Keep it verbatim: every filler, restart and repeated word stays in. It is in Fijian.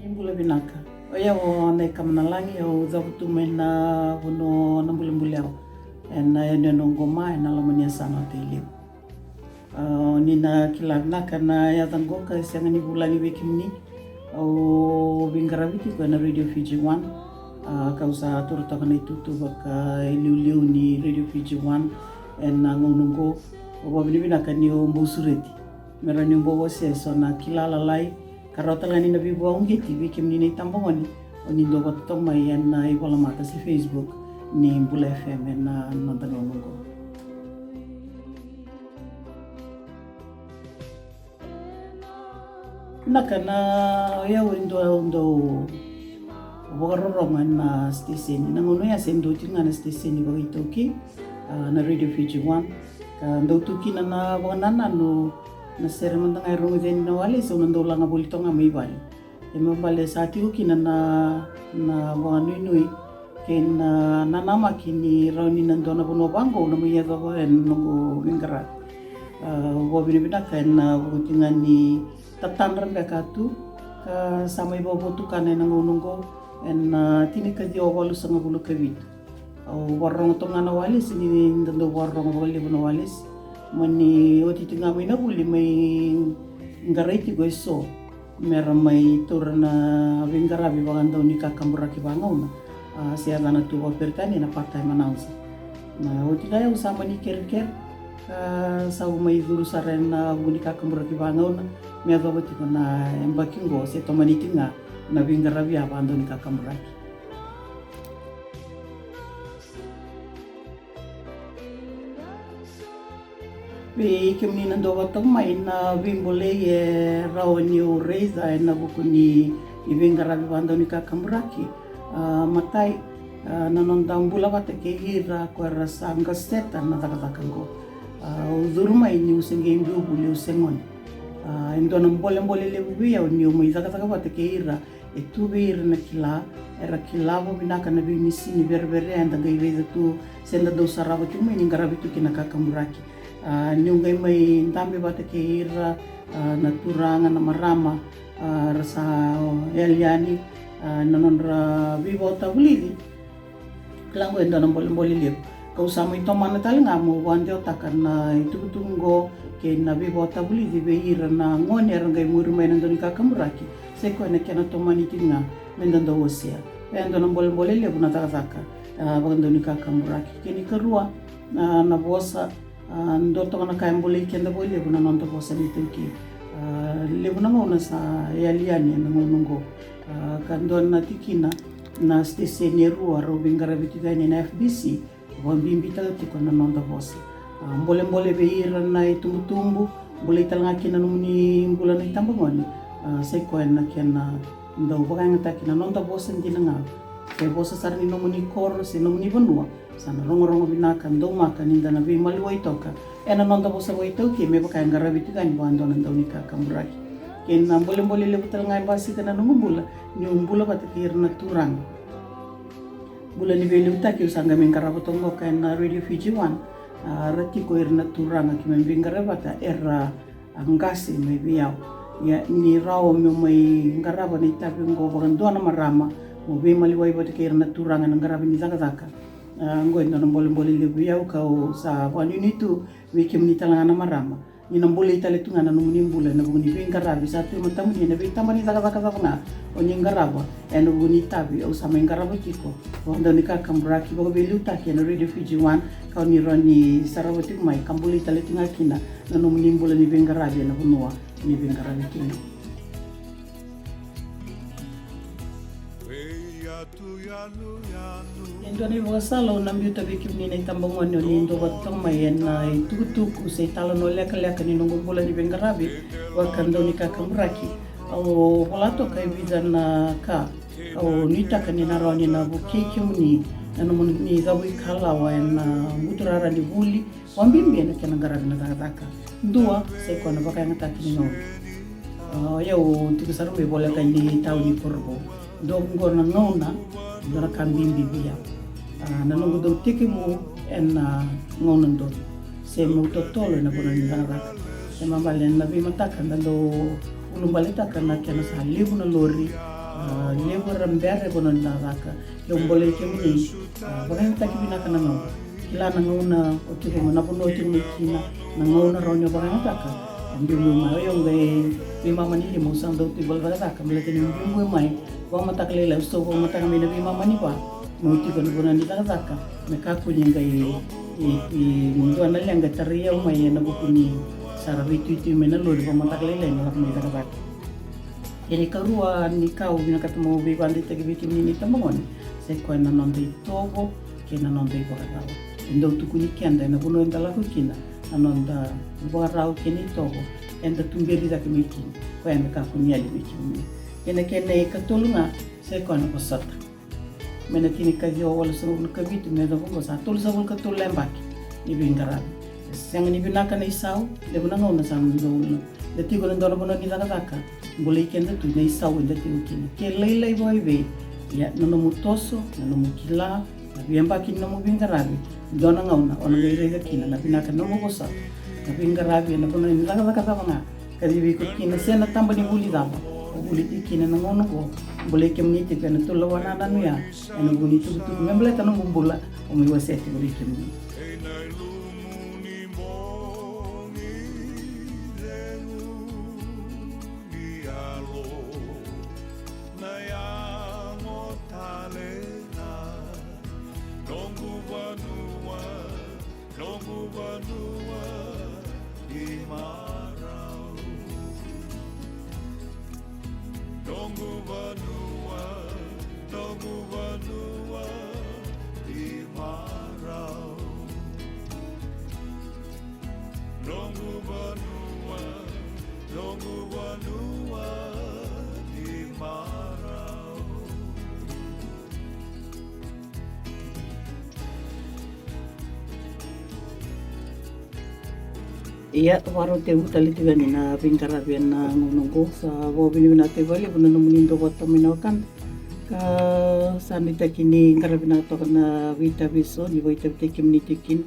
Ni bula vinaka. O yau o Nai Kamanalagi, au cavutu mai na vanua o Nabulebule, au ena yanuyanu o Qoma ena loma ni yasana o Tailevu. A, ni na kila vinaka na yaca qo ka sega ni vulagi vei kemuni. Au veiqaravi tiko ena Radio Fiji One. A, kau sa taura toka na itutu vaka iliuliu ni Radio Fiji One ena gauna qo. Au vakavinavinaka niu bau sureti me rawa niu bau wasea eso na kila lalai ka rawa tale ga ni na veivakauqeti vei kemuni na itabagone o ni dau vakatoka mai ena ivolamata se Facebook ni Bula F M ena noda gauna oqo. Vinaka, na o yau e dua au dau vakarorogo ena siteseni. Na gauna oya se dua tiko ga na siteseni vakaitaukei, a, na Radio Fiji One. Ka dau tu kina na vakanananu, na sere mada ga e rogoci yani na walesi, au na dau laga voli toka ga mai vale. E me bale sa tiko kina na, na vakanuinui kei na nanamaki ni rawa ni na dua na vanua vaqo au na mai yacova ena noqu veiqaravi. A, au vakavinavinaka ena vuku tiko ga ni tatadra beka tu ka sa mai vakavotukana ena gauna oqo ena tinikaciwa walusagavulu ka vitu. Au vakarorogo toka ga na walesi, ni da dau vakarorogo vakalevu na walesi. Mani oti tiko ga mai na vuli, mai qarai tiko eso me ra mai taura na veiqaravi vakadau ni kakaburaki vagauna. A, se yacana tu vakaperitania na part-time announcer. Na oti ga au sa mani kerekere ka sa mai curu sara ena vuku ni kakaburaki vagauna me yacova tiko na yabaki qo se tomani tiko ga na veiqaravi ya vakadau ni kakaburaki. Vei kemuni na dau vakatoka mai, na veibolei e rawa niu raica ena vuku ni veiqaravi vakadau ni kakaburaki. A, matai, a, na noda bula vata kei ira ko era sa qaseta na cakacaka qo. A, au curu mai niu se qai biu vuli, au se gone. A, e dua na bolebole levu vei au niu mai cakacaka vata kei ira e tu vei ira na kila, era kila vakavinaka na veimisini vereverea eda qai raica tu se da dau sarava tiko mai ni qaravi tu kina kakaburaki. A, niu qai mai dabe vata kei ira, a, na turaga, na marama, a, ra sa yali yani, a, na nodra veivakatavulici. Kila qo e dua na bolebole levu. Kau sa mai tomana tale ga meu vakadewataka na itukutuku qo kei na veivakatavulici vei ira na gone era qai muri mai na dau ni kakaburaki. Sa i koya na kena tomani tiko ga me da dau wasea. E dua na bolebole levu na cakacaka, a, vakadau ni kakaburaki. Kena ikarua, a, na vosa. A, dua toka na ka e bolei keda vakalevu na noda vosa ni iTaukei. A, levu na gauna sa yali yani ena gauna oqo. A, ka dua na tikina na siteseni e rua rau veiqaravi tiko yani ena F B C, vakabibitaka tiko na noda vosa. A, bolebole vei ira na itubutubu, bolei tale ga kina nomuni bula na itabagone. A, sa i koya na kena dau vakayagataki na noda vosa dina ga. Se vosa sara ni nomuni koro se nomuni vanua, sa na rogorogo vinaka, daumaka ni da na veimaliwai toka ena noda vosa vakaitaukei me vaka e qaravi tiko yani vakadua na dau ni kakaburaki. Kei na bolebole levu tale ga e basika na noqu bula niu bula vata kei ira na turaga. Bula ni veiliutaki au sa qai mai qarava toka qo ena Radio Fiji One. A, ra tiko ira na turaga keimami veiqaravi vata, era a qase mai vei au. Ia ni rawa meu mai qarava na itavi oqo vakadua na marama, meu veimaliwai vata kei ira na turaga ena qaravi ni cakacaka. A, oqo e dua na bolebole levu vei au kau sa vakanuinui tu vei kemuni tale ga na marama. Ni na bolei tale tu ga na nomuni bula ena vuku ni veiqaravi sa tu e matamuni ena veitaba ni cakacaka cava ga o ni qarava ena vuku ni itavi au sa mai qarava tiko. Vakadau ni kakaburaki vakaveiliutaki ena Radio Fiji One, kau ni rawa ni sarava tiko mai ka bolei tale tu ga kina na nomuni bula ni veiqaravi ena vanua ni veiqaravi kina. E dua na ivakasala au na biuta vei kemuni na itabagone o ni dau vakatoka mai ena itukutuku se italanoa lekaleka ni noqu bula ni veiqaravi vakadau ni kakaburaki. Au vola toka e vica na ka au nuitaka ni na rawa ni na vukei kemuni ena nomuni cavuikalawa ena buturara ni vuli, vakabibi ena kena qaravi na cakacaka. Dua, sa i koya na vakayagataki ni gauna. A, o yau tiko sara mai voleka ni tauni Korovou. Dua oqo na gauna, dua na ka bibi vei au. A, na noqu dau tekivu ena gauna donu se meu totolo ena vanua ni cakacaka. Se ma bale ena veimataka da dau ulubaletaka na kena sa levu na lori, A, levu era bera e vanua ni cakacaka. Keu bolei kemuni, a, vakayagataki vinaka na gauna. Kila na gauna o tiko mai, na vanua o tiko mai kina, na gauna rawa ni o vakayagataka. A, biubiu mai, o yau qai veimama ni lima, au sa dau tu i valecakacaka, baleta niu biubiu mai vakamataka lailai, au sa vakamataka mai na veimama ni va. Meu tiko ena vanua ni cakacaka, me kakua ni qai, i, i, dua na leqa e tarai au mai ena vuku ni sa ra veituitui mai na lori vakamataka lailai me lako mai cakacaka. Kena ikarua ni ka au vinakata meu veivakadeitaki vei kemuni na itabagone, sa i koya na noda itovo kei na noda ivakarau. E dau tukuni keda ena vanua eda lako kina, na noda ivakarau kei na itovo, eda tuberi cake mai kina, koya me kakua ni yali vei kemuni. Kei na kena ikatolu ga, sa i koya na vosota. Mai na tinikaciwa walusagavulu ka vitu me yacova oqo sa tolusagavulu ka tolu na yabaki ni veiqaravi. E sega ni vinaka na isau, levu na gauna sa dau da tiko ena dua na vanua ni cakacaka, bolei keda tu na isau eda tiko kina. Ke lailai vakaevei, ia na nomu toso, na nomu kila, na veiyabaki ni nomu veiqaravi, dua na gauna o na qai raica kina na vinaka ni nomu vosota, na veiqaravi ena vanua ni cakacaka cava ga, kacivi iko kina se na taba ni vuli cava o vuli tiko kina ena gauna oqo. Bolei kemuni tiko ena tolu na vakanananu ya, ena vuku ni tukutuku me baleta nomu bula, au mai wasea tiko vei kemuni. Noqu vanua, noqu vanua ni marau. Noqu vanua, noqu vanua ni marau. Noqu vanua, noqu vanua ni marau. Ia, vakarau tevu tale tiko yani na veiqaravi ena gauna oqo. Sa vakavinavinaka vakalevu na nomuni dau vata mai na wekada. Ka sa nuitaki ni qaravi vinaka toka na veitavi eso ni vakaitavitaki kemuni tiko kina.